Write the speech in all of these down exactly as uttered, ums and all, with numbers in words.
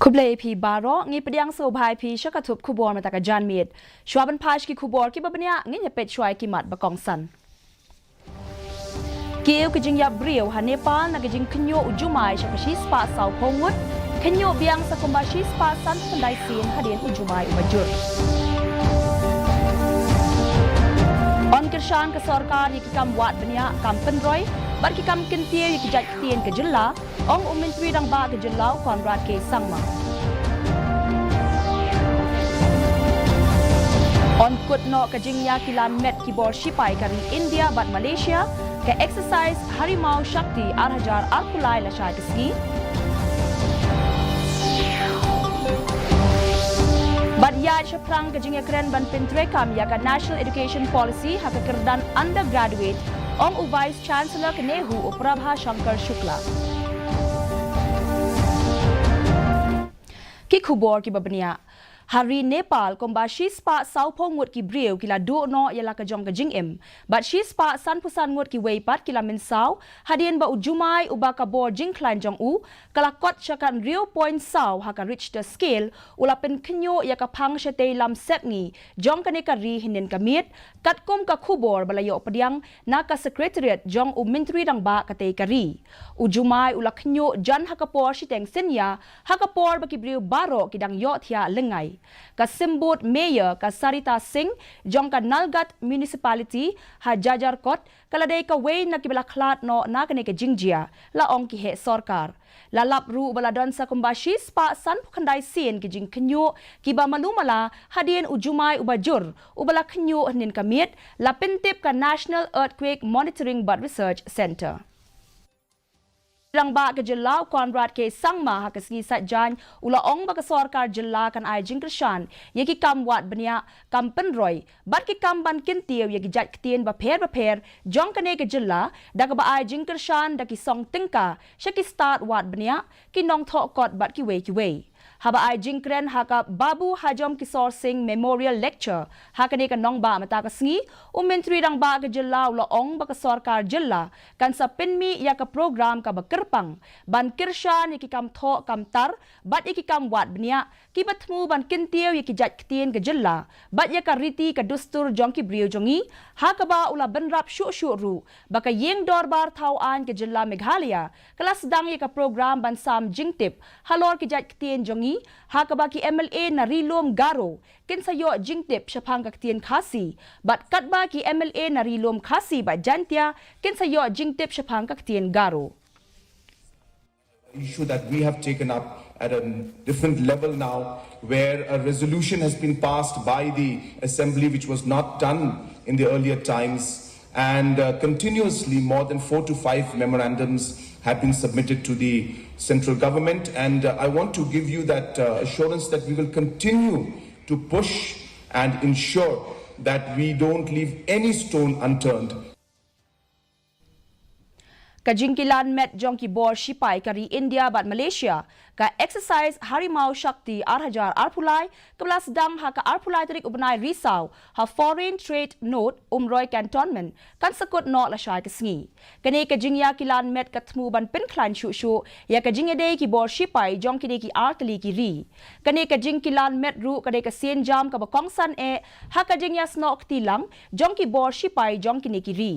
Khublei phi baroh, ngi pdiang sngewbha ïa phi sha ka thup khubor mynta ka janmiet. Shuwa ban peit sha ki khubor kiba bniah, ngin ïa peit shuwa ïa ki mat ba kongsan. Kiew ka jingïap briew ha Nepal na ka jingkhynñiuh u jumai sha ka shispah sawphew ngut, khynñiuh biang sa kumba shispah sanphew khyndai sien hadien u jumai uba jur. Yn kyrshan ka sorkar ïa ki kam wad bniah, kam pynroi bad ki kam kyntiew ïa ki jait ktien ka jylla, ong u Myntri Rangbah ka jylla u Conrad K Sangma. Yn kut noh ka jingïakilan met ki bor shipai ka ri India bad Malaysia, ka exercise Harimau Shakti ar hajar arphew lai lashai ka sngi. Bad ïaid shaphrang ka jingïakren ban pyntreikam ïa ka National Education Policy ha ka kyrdan undergraduate, ong u Vice Chancellor ka NEHU u Prabha Shankar Shukla. Ki khubor kiba bniah. Ha ri Nepal kumba shispah sawphew ngut ki briew ki la duh noh ïa la ka jong ka jingim bad shispah sanphew san ngut kiwei pat ki la mynsaw hadien ba u jumai uba ka bor jingkhlaiñ jong u ka la kot sha ka hynriew point saw ha ka Richter scale u la pynkhynñiuh ïa ka phang shatei lam sepngi jong kane ka ri hynnin ka miet, katkum ka khubor ba la ïoh pdiang na ka Secretariat jong u Myntri Rangbah katei ka ri. U jumai u la khynñiuh jan ha ka por shiteng synñia, ha ka por ba ki briew baroh ki dang ïohthiah lyngngai. Ka symbud Mayor ka Sarita Singh jong ka Nalghat Municipality ha Jajarkot ka la dei kawei na kiba la khlad noh na kane ka jingjia, la ong ki heh sorkar. La lap ruh ba la don sa kumba shispah sanphew khyndai sien ki jingkhynñiuh kiba malu mala hadien u jumai uba jur uba la khynñiuh hynnin ka miet, la pyntip ka National Earthquake Monitoring bad Research Centre. Rangbah ka jylla u Conrad K Sangma ha ka sngi Saitjaiñ u la ong ba ka sorkar jylla kan ai jingkyrshan ïa ki kam wad bniah, kam pynroi bad ki kam ban kyntiew ïa ki jait ktien bapher bapher jong kane ka jylla, da kaba ai jingkyrshan da ki song tyngka sha ki stad wad bniah, ki nongthoh kot bad kiwei kiwei. Haba ai jingkren ha ka Babu Hajom Kishore Singh Memorial Lecture ha kane ka nongbah mynta ka sngi, u Myntri Rangbah ka jylla u la ong ba ka sorkar jylla kan sa pynmih ïa ka program kaba kyrpang ban kyrshan ïa ki kam thoh kam tar bad ïa ki kam wad bniah kiba thmu ban kyntiew ïa ki jait ktien ka jylla bad ïa ka riti ka dustur jong ki briew jong ngi, ha kaba u la bynrap shuh shuh ruh ba ka ïing dorbar thaw aiñ ka jylla Meghalaya ka la sdang ïa ka program ban sam jingtip halor ki jait ktien jong ngi, ha kaba ki M L A na Ri Lum Garo kin sa ïoh jingtip shaphang ka ktien Khasi bad katba ki M L A na Ri Lum Khasi bad Jaintia kin sa ïoh jingtip shaphang ka ktien Garo. Issue that we have taken up at a different level now, where a resolution has been passed by the Assembly, which was not done in the earlier times, and uh, continuously more than four to five memorandums have been submitted to the central government. And uh, I want to give you that uh, assurance that we will continue to push and ensure that we don't leave any stone unturned. Ka jingkilan met jong ki bor shipai ka ri India bad Malaysia, ka exercise Harimau Shakti ar hajar arphew lai, kaba la sdang ha ka arphew lai tarik u bnai Risaw ha Foreign Trade Node, Umroi Cantonment, kan sa kut noh lashai ka sngi. Kane ka jingïakilan met ka thmu ban pynkhlaiñ shuh shuh ïa ka jingïadei ki bor shipai jong kine ki artylli ki ri. Kane ka jingkilan met ruh ka dei ka sienjam kaba kongsan eh ha ka jingïasnoh kti lang jong ki bor shipai jong kine ki ri.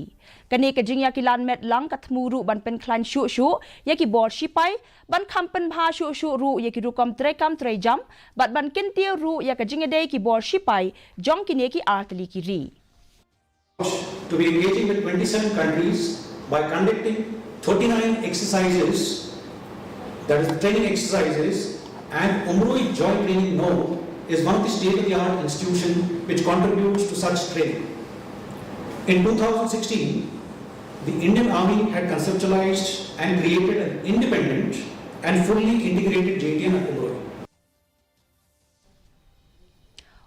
Kane ka jingïakilan met lang ka thmu ruh ban pynkhlaiñ shuh shuh ïa ki bor shipai, ban kham pynbha shuh shuh ruh ïa ki rukom treikam treijam bad ban kyntiew ruh ïa ka jingïadei ki bor shipai jong kine ki artylli ki ri. To be engaging with twenty-seven countries by conducting thirty-nine exercises, that is, training exercises, and Umroi Joint Training Node is one of the state-of-the-art institutions which contributes to such training. In two thousand sixteen, the Indian Army had conceptualized and created an independent and fully integrated J T N at Umroi.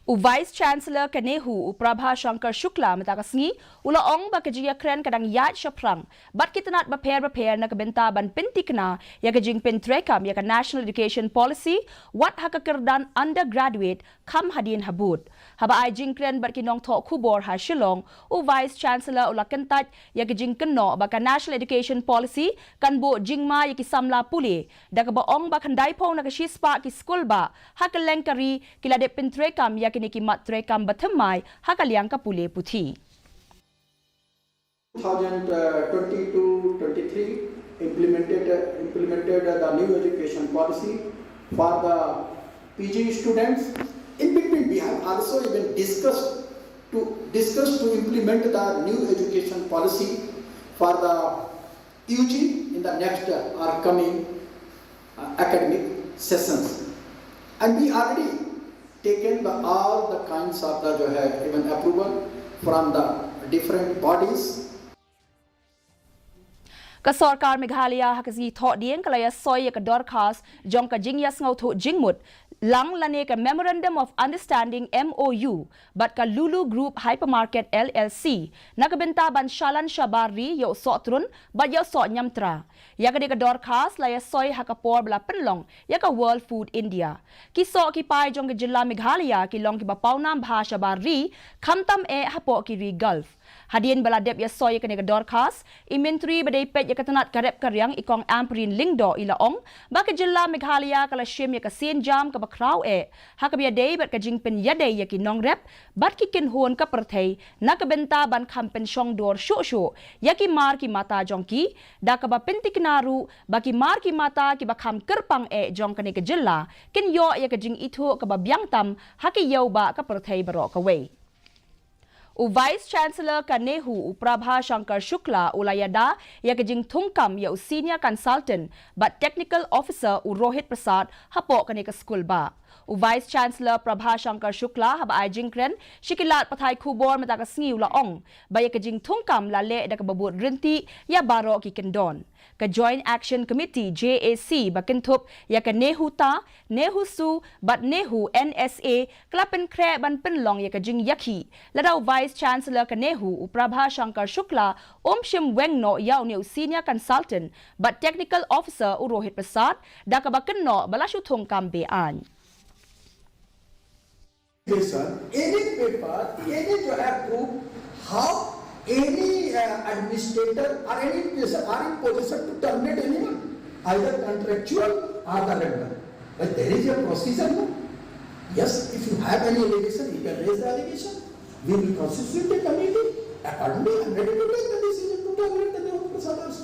U Vice Chancellor ka NEHU, u Prabha Shankar Shukla, mynta ka sngi u la ong ba ka jingïakren ka dang ïaid shaphrang bad ki tnat bapher bapher na ka bynta ban pyntikna ïa ka jingpyntreikam ïa ka National Education Policy, wat ha ka kyrdan undergraduate kham hadien habud. Haba ai jingkren bad ki nongthoh khubor ha Shillong, u Vice Chancellor u la kyntait ïa ka jingkynnoh ba ka National Education Policy kan buh jingma ïa ki samla pule, da kaba ong ba khyndaiphew na ka shispah ki skulbah ha kylleng ka ri ki la dep pyntreikam ïa kine ki mat treikam bathymmai ha ka liang ka pule puthi. two thousand twenty-two twenty-three implemented, implemented the new education policy for the P G students. In between, we have also even discussed to, discussed to implement the new education policy for the U G in the next, uh, upcoming, uh, academic sessions. And we already taken the, all the kinds of the, jo hai, even approval from the different bodies. Ka sorkar Meghalaya ha ka sngi Thohdieng ka la ïa soi ïa ka dorkhas jong ka jingïasngewthuh jingmut lang lane ka Memorandum of Understanding, M O U, bad ka Lulu Group Hypermarket, L L C, na ka bynta ban shalan shabar ri ïa u sohtrun bad ïa u sohñiamtra. Ïa kane ka dorkhas la ïa soi ha ka por ba la pynlong ïa ka World Food India. Ki soh ki pai jong ka jylla Meghalaya ki long kiba pawnam bha shabar ri, khamtam eh hapoh ki ri Gulf. Hadien ba la dep ïa soi ïa kane ka dorkhas, i Myntri ba dei peit ïa ka tnat ka rep ka riang, i Kong Ampareen Lyngdoh, i la ong ba ka jylla Meghalaya ka la shim ïa ka sienjam kaba khraw eh ha kaba ïadei bad ka jingpynïadei ïa ki nongrep bad ki kynhun ka pyrthei na ka bynta ban kham pynshongdur shuh shuh ïa ki mar ki mata jong ki, da kaba pyntikna ruh ba ki mar ki mata kiba kham kyrpang eh jong kane ka jylla kin ïoh ïa ka jingithuh kaba biang tam ha ki ïewbah ka pyrthei baroh kawei. U Vice Chancellor ka NEHU, u Prabha Shankar Shukla, u la ïada ïa ka jingthungkam ïa u Senior Consultant bad Technical Officer, u Rohit Prasad, hapoh kane ka skulbah. U Vice Chancellor Prabha Shankar Shukla, haba ai jingkren sha ki lad pathai khubor mynta ka sngi, u la ong ba ïa ka jingthungkam la leh da kaba bud ryntih ïa baroh ki kyndon. Ka Joint Action Committee, J A C, ba kynthup ïa ka NEHUTA, NEHUSU bad NEHUNSA, ka la pynkhreh ban pynlong ïa ka jingïakhih. Lada u Vice Chancellor ka NEHU, u Prabha Shankar Shukla, um shim weng noh ïa une u Senior Consultant bad Technical Officer, u Rohit Prasad, da kaba kynnoh ba la shu thungkam be-aiñ. Any paper, any jo hai proof, how any, uh, administrator or any person are in position to terminate anyone, either contractual or the regular. But there is a procedure, no? Yes, if you have any allegation, you can raise the allegation. We will constitute a committee. Accordingly, I am ready to take the decision to terminate the Dev Prasad also.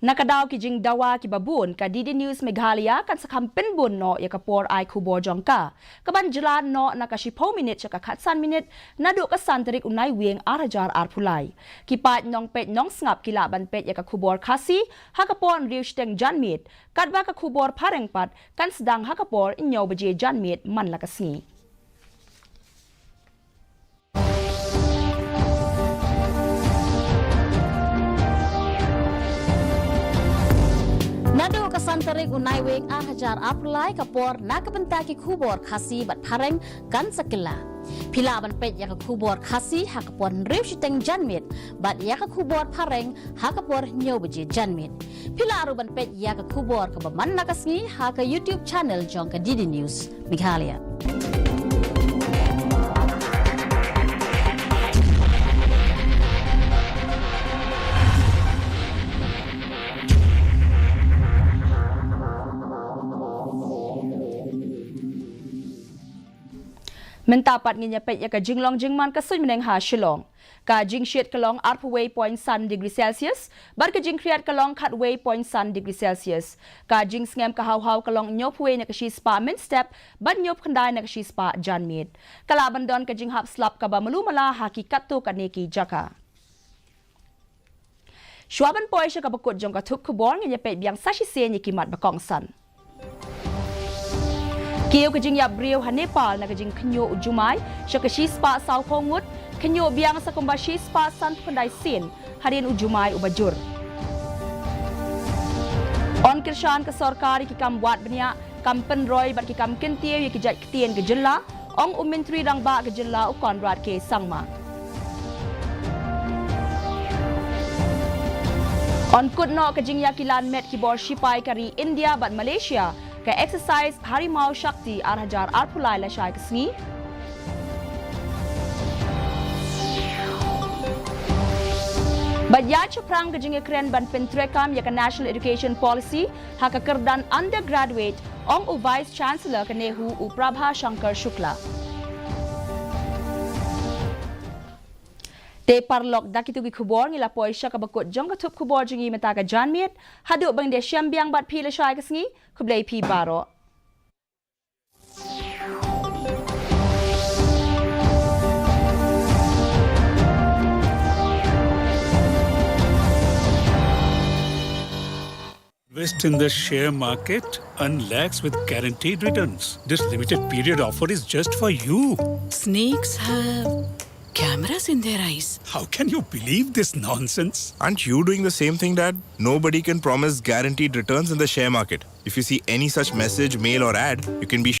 Na ka daw ki jingdawa kiba bun, ka D D News Meghalaya kan sa kham pynbun noh ïa ka por ai khubor jong ka, kaban jlan noh na ka shiphew minit sha ka khatsan minit naduh ka san tarik u Naiwieng ar hajar arphew lai. Ki paid nongpeit nongsngap ki lah ban peit ïa ka khubor Khasi ha ka por hynriew shiteng janmiet, katba ka khubor phareng pat kan sdang ha ka por hynñiew baje janmiet man la ka sngi. Naduh ka san tarik u Naiwieng ar hajar arphew lai, ka por na ka bynta ki khubor Khasi bad phareng kan sa kylla. Phi lah ban peit ïa ka khubor Khasi ha ka por hynriew shiteng janmiet bad ïa ka khubor phareng ha ka por hynñiew baje janmiet. Phi lah ruh ban peit ïa ka khubor kaba man la ka sngi ha ka YouTube channel jong ka D D News Meghalaya. Mynta pat ngin ïa peit ïa ka jinglong jingman ka suiñ bneng ha Shillong. Ka jingshit ka long arphew wei point san degree Celsius bad ka jingkhriat ka long khatwei point san degree Celsius. Ka jingsngem ka haw haw ka long hynñiewphew wei na ka shispah mynstep bad hynñiewphew khyndai na ka shispah janmiet. Ka lah ban don ka jinghap slap kaba malu mala ha ki katto katne ki jaka. Shuwa ban poi sha kaba kut jong ka thup khubor, ngin ïa peit biang sa shisien ïa ki mat ba kongsan. Kiew ka jingïap briew ha Nepal na ka jingkhynñiuh u Jumai sha ka shispah sawphew ngut, khynñiuh biang sa kumba shispah sanphew khyndai sien hadien u Jumai uba jur. Yn kyrshan ka sorkar ïa ki kam wad bniah kam pynroi bad ki kam kyntiew ïa ki jait ktien ka jylla, ong u Myntri Rangbah ka jylla u Conrad K Sangma. Yn kut noh ka jingïakilan met ki bor shipai ka ri India bad Malaysia, ka exercise Harimau Shakti ar hajar arphew lai lashai ka sngi. Bad ïa shaphrang ka jingïakren ban pyntreikam ïa ka National Education Policy ha ka kyrdan undergraduate, ong u Vice Chancellor ka NEHU u Prabha Shankar Shukla. Te paralok, da kitu ki khubor ngi la poi sha kaba kut jong ka thup khubor jong ngi mynta ka janmiet. Haduh ban da shem biang bad phi lashai ka sngi, khublei phi baroh. Invest in the share market, earn lakhs with guaranteed returns. This limited period offer is just for you. Snakes have cameras in their eyes. How can you believe this nonsense? Aren't you doing the same thing, Dad? Nobody can promise guaranteed returns in the share market. If you see any such message, mail, or ad, you can be